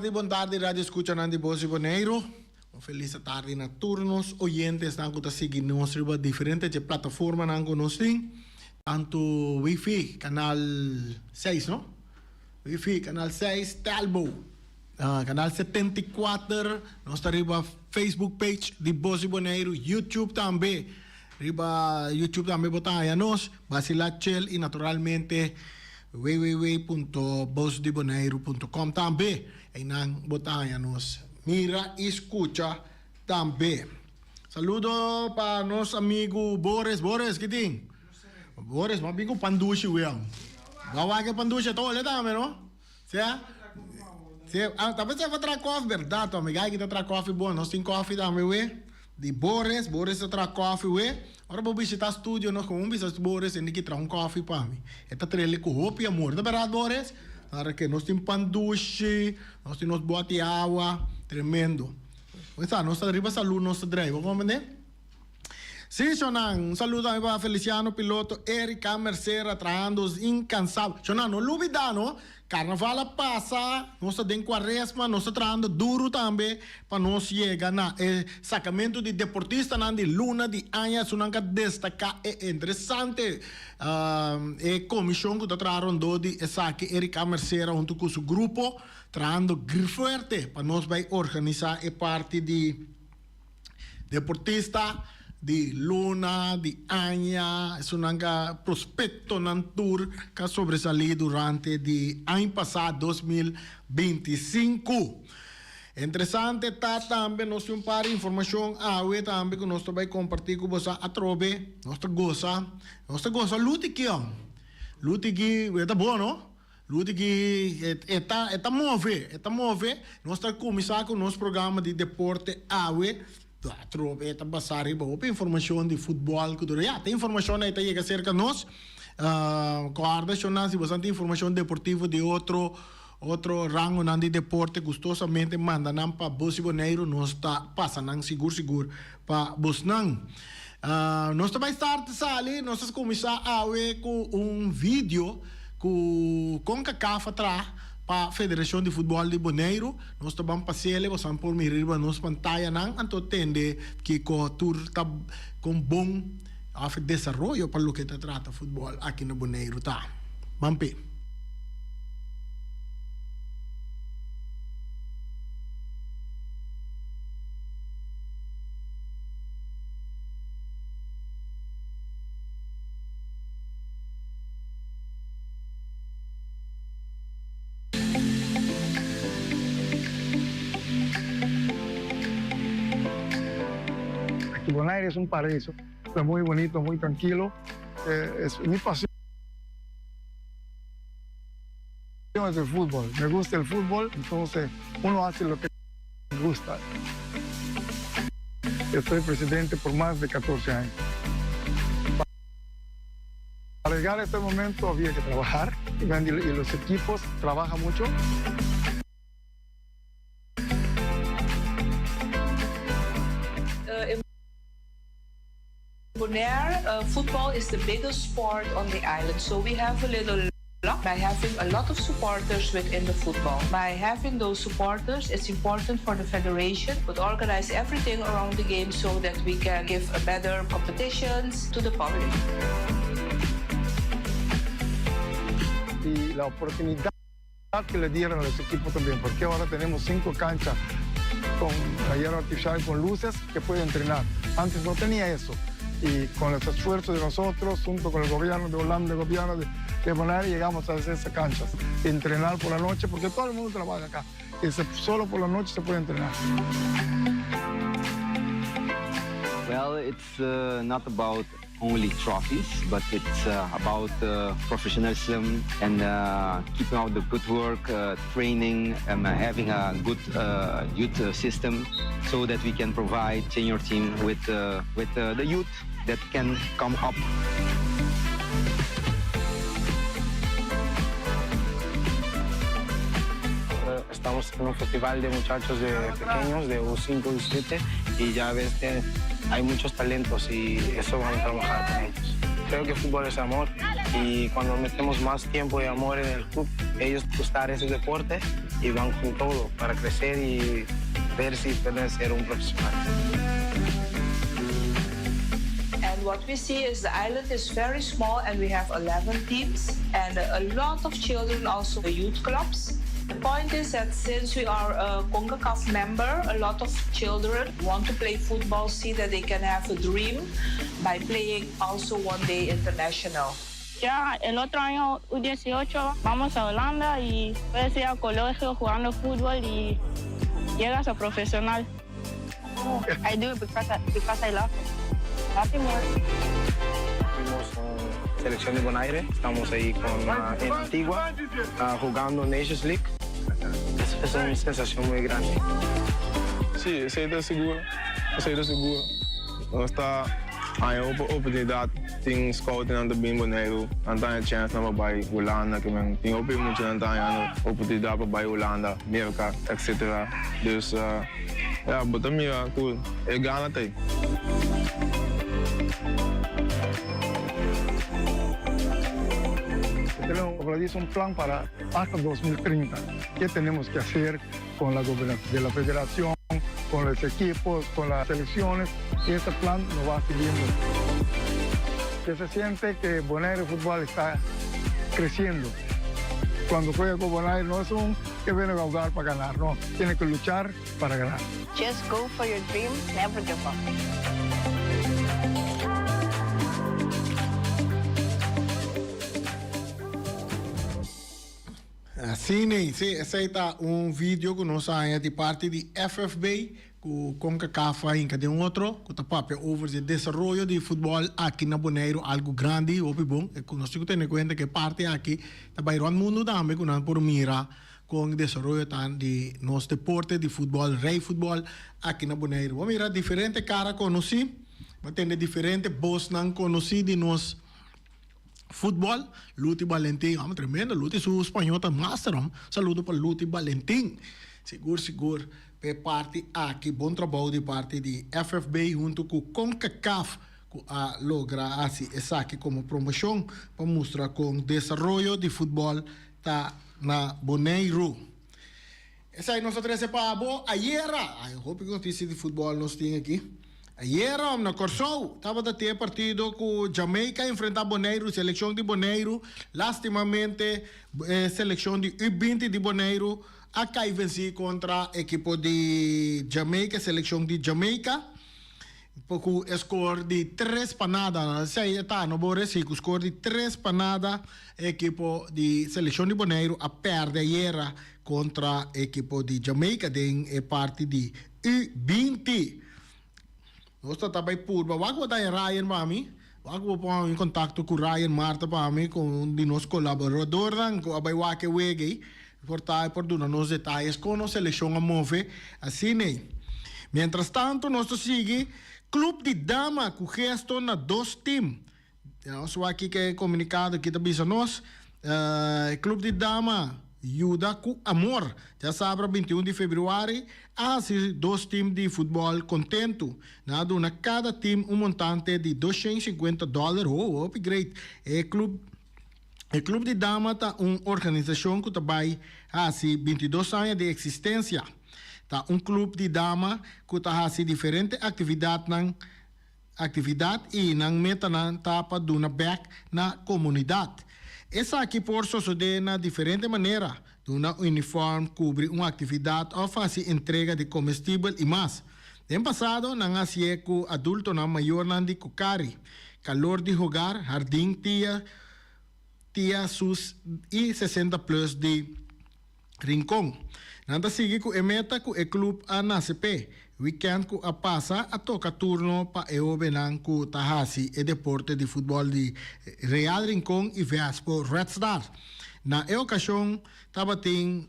tardi, bon tardi radio escuchanan di Bos di Boneiru. Un felis tardi na tur nos oyentesnan ku ta sigui nos riba diferente dje plataformanan ku nos tin. Tantu wifi, kanal seis no? Wifi, kanal seis, Telbo, kanal 74, nos ta riba Facebook page di Bos di Boneiru, YouTube tambe. Riba YouTube tambe bo ta haña nos, Basila Chel y naturalmente www.bosdiboneiru.com tambe. Einan bo ta haña nos mira y scucha tambe. Saludo pa nos amigu Boris. Boris, ki tin? Boris, bo a bin cu pan dushi weon. Bo a wak e pan dushi, e ta hole tambe, no? Sea? Sí, ah, ta pensé pa traha koffie, berdad, to amiga aki ta traha koffie bon. Nos tin koffie tambe we. Di Boris, Boris ta traha koffie we. Ora bo bishita studio nos como bisa Boris ende ki traha un koffie pa mi. E ta traele cu hopi amor. No berdad Boris? Ora ke nos tin pan dushi, nos tin nos boti awa, tremendo. Sa, nos ta riba salud nos ta drai, bo comprende? Sí, Shonan, un saludo tambe pa Feliciano Piloto, Erika Mercera trahando incansabel. Shonan, no lubida no, Carnaval a pasa, nos ta den Cuaresma, nos ta trahando duro tambe pa nos yega na e sacamento di deportistanan di luna di aña, esunnan ka destaca e interesante e comision cu ta traha rondó di esaki, Erika Mercera hunto cu su grupo trahando fuerte pa nos bay organisa e parti di. Deportista di luna, di aña, esunnan ka prospectonan tur ka sobresali durante di aña pasa 2025. Interesante ta tambe nos tin un par di informacion awe tambe cu nos ta bay comparti cu boso atrobe. Nos ta gosa, nos ta gosa Luti kion. Luti ki e ta bo no. Luti ki e ta e ta move, e ta move. Nos ta kuminsá ku nos programa di deporte awe. Atrobe e ta basá riba hopi informashon di futbòl ku tur. Ya, te informashon ei ta yega serka nos. Kòrda shonnan si boso tin informashon deportivo di otro otro rangonan di deporte gustosamente manda nan pa Bos di Boneiru. Nos ta pasa nan sigur sigur pa bosnan. Nos ta bai start sali, nos ta kuminsá awe ku un video ku Concacaf a traha pa Federashon di Futbòl di Boneiru. Nos ta ban pas'el, bosan por mira riba nos pantayanan, anto tende kiko tur ta kon bon òf e desaroyo pa loke ta trata futbòl aki na Boneiru ta. Ban p'e. Aquí Bonaire es un paraíso, está muy bonito, muy tranquilo. Eh, es mi pasión es el fútbol. Me gusta el fútbol, entonces uno hace lo que gusta. Estoy presidente por más de 14 años. Para llegar a este momento había que trabajar y los equipos trabajan mucho. In Bonaire, football is the biggest sport on the island, so we have a little luck by having a lot of supporters within the football. By having those supporters, it's important for the federation to organize everything around the game so that we can give a better competitions to the public. Y la oportunidad que le dieron a los equipos también, porque ahora tenemos cinco canchas con la hierba artificial con luces que pueden entrenar. Antes no tenía eso. Y con los esfuerzos de nosotros, junto con el gobierno de Holanda, el gobierno de, de Bonaire, llegamos a hacer esas canchas. Entrenar por la noche, porque todo el mundo trabaja acá. Y se, solo por la noche se puede entrenar. Well, it's uh, not about only trophies, but it's uh, about uh, professionalism and uh, keeping out the good work, uh, training, and uh, having a good uh, youth system so that we can provide senior team with, with the youth that can come up. Estamos en un festival de muchachos de pequeños, de U5, U7, y ya ves que hay muchos talentos y eso vamos a trabajar con ellos. Creo que fútbol es amor y cuando metemos más tiempo y amor en el club, ellos gustar ese deporte. y van con todo para crecer y ver si pueden ser un profesional. And what we see is the island is very small and we have 11 teams and a lot of children also youth clubs. The point is that since we are a CONCACAF member, a lot of children want to play football, see that they can have a dream by playing also one day international. Ya el otro año, U18, vamos a Holanda y puedes ir al colegio jugando fútbol y llegas a profesional. I do it because I love it. Nothing more. Fuimos con Selección de Bonaire, estamos ahí con, en Antigua jugando Nations League. Es una sensación muy grande. Sí, esei ta sigur. Esei ta sigur. Nos ta haña oportunidat, tin scoutnan ta bin Boneiru, nan ta haña chèns nan pa bai Hulanda, ke men tin hopi muchanan ta hañando oportunidat pa bai Hulanda, Merka, etcetera. Dus, ya, bo ta mira ku e gana ta ei. Tenemos un plan para hasta 2030. ¿Qué tenemos que hacer con la de la federación, con los equipos, con las selecciones? Y ese plan nos va siguiendo. Que se siente que Bonaire Fútbol está creciendo. Cuando juega con Bonaire no es un que viene a jugar para ganar, no, tiene que luchar para ganar. Just go for your dream, never give up. Sí, nee, sí, esei ta un video ku nos a haña di parti di FFB ku Concacaf a hinka den otro ku ta papia over di desaroyo di futbòl aki na Boneiru, algu grandi, hopi bon. Ku nos tin ku tene kuenta ku e parti aki ta bai rònt mundu tambe ku nan por mira kon desaroyo ta di nos deporte di futbòl, rei futbòl aki na Boneiru. Bo a mira diferente kara konosí, bo a tende diferente bosnan konosí di nos Futbol, Luti Balentin, hòmber tremendo, Luti su spañó ta master hòm, saludo pa Luti Balentin, sigur sigur p'e parti aki, bon trabou di parti di FFB huntu ku Concacaf ku a logra hasi esaki komo promoshon pa mustra kon desaroyo di futbòl ta na Boneiru. Esei nos a trese pa bo ayera. Ay, hopi notisia di futbòl nos tin aki. Ayera na Kòrsou tabata tin e partido ku Jamaica enfrentá Boneiru, selekshon di Boneiru. Lastimamente e selekshon di U binti di Boneiru a kai vensí kontra ekipo di Jamaica, selekshon di Jamaica. Ku e skor di tres pa nada. Esei e ta, no bo resi. Ku skor di tres pa nada e ekipo di selekshon di Boneiru a pèrdè ayera kontra ekipo di Jamaica den e parti di U 20. Nos ta ta bai purba. Wak bo ta e Ryan pa mi. Wak bo pon in kontakto ku Ryan Marta pa mi, ku un di nos kolaboradornan ku a bai wak e wega ei. Por ta e por duna nos detayes kon nos selekshon a move asina ei. Mientras tanto nos ta sigui Club di Dama ku gesto na dos tim. Nos wak kiko e komunikado aki ta bisa nos. E Club di Dama yuda ku amor. Djasabra 21 di februari a hasi dos tim di futbòl kontentu. Nan a duna kada tim un montante di 250 dòler. Ho, hopi great! E club E Club di Dama ta un organisashon ku ta bai hasi 22 aña di eksistensia. Ta un club di dama ku ta hasi diferente aktividatnan aktividat i nan metanan ta pa duna bèk na komunidat. Esaki por sosodé na diferente manera, duna unifòrm, kubri un aktividat òf hasi entrega di komestibel i mas. Den pasado nan a hasié ku adultonan mayornan di Kukari, Kalor di Hogar, Hardin Tia, Tia Sus i 60 Plus di Rincon. Nan ta sigui ku e meta ku e klup a nase p'e. Wikènt ku a pasa a toka turno pa e hóbennan ku ta hasi e deporte di futbòl di Real Rincon i Vespo Red Star. Na e okashon tabatin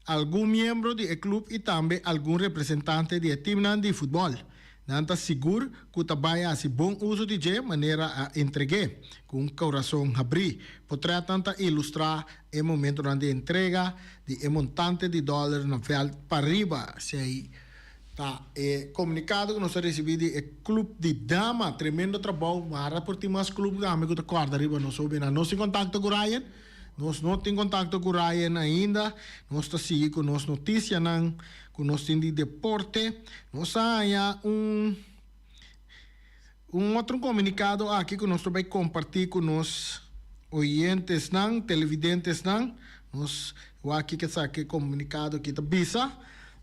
algun miembro di e klup i tambe algun representante di e timnan di futbòl. Nan ta sigur ku ta bai hasi bon uso di dje manera a entreg'é, ku un kurason habrí. Potrètnan ta ilustrá e momentonan di entrega di e montante di dòler na vèlt pariba. Esei ta e komunikado ku nos a risibí di e klup di dama. Tremendo trabou. Mara por tin mas klup tambe ku ta kòrda riba nos hóbennan. Nos tin kontakto ku Ryan. Nos no tin kontakto ku Ryan ainda. Nos ta sigui ku nos notisianan ku nos tin di deporte. Nos a haña un un otro komunikado aki ku nos ta bai kompartí ku nos oyentesnan, televidentesnan. Nos wak kiko esaki komunikado aki ta bisa.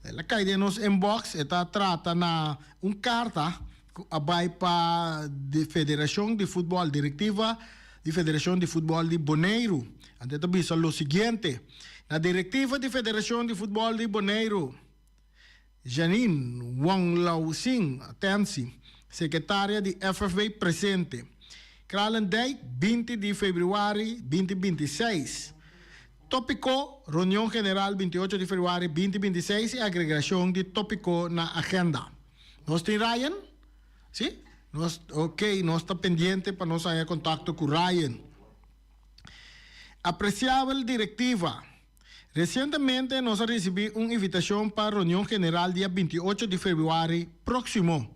El a kai den nos inbox, e ta trata na un karta ku a bai pa di Federashon di Futbòl, direktiva di Federashon di Futbòl di Boneiru. Anto e ta bisa lo siguiente, Na direktiva di Federashon di Futbòl di Boneiru, Janine Wonglausing Tensi, sekretaria di FFB presente. Kralendijk, 20 di febrüari 2026. Tópiko, Reunion General 28 di febrüari 2026 i agregashon di tópiko na agenda. Nos tin Ryan? Sí? Nos, ok, nos ta pendiente pa nos haña kontakto ku Ryan. Apresiabel direktiva, Resientemente nos a risibí un invitashon pa reunion general dia 28 di febrüari próksimo.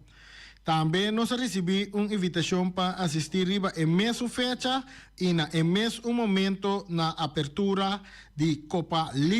Tambe nos a risibí un invitashon pa asistí riba e mesun fecha i na e mes un momento na apertura di Kopa Liga.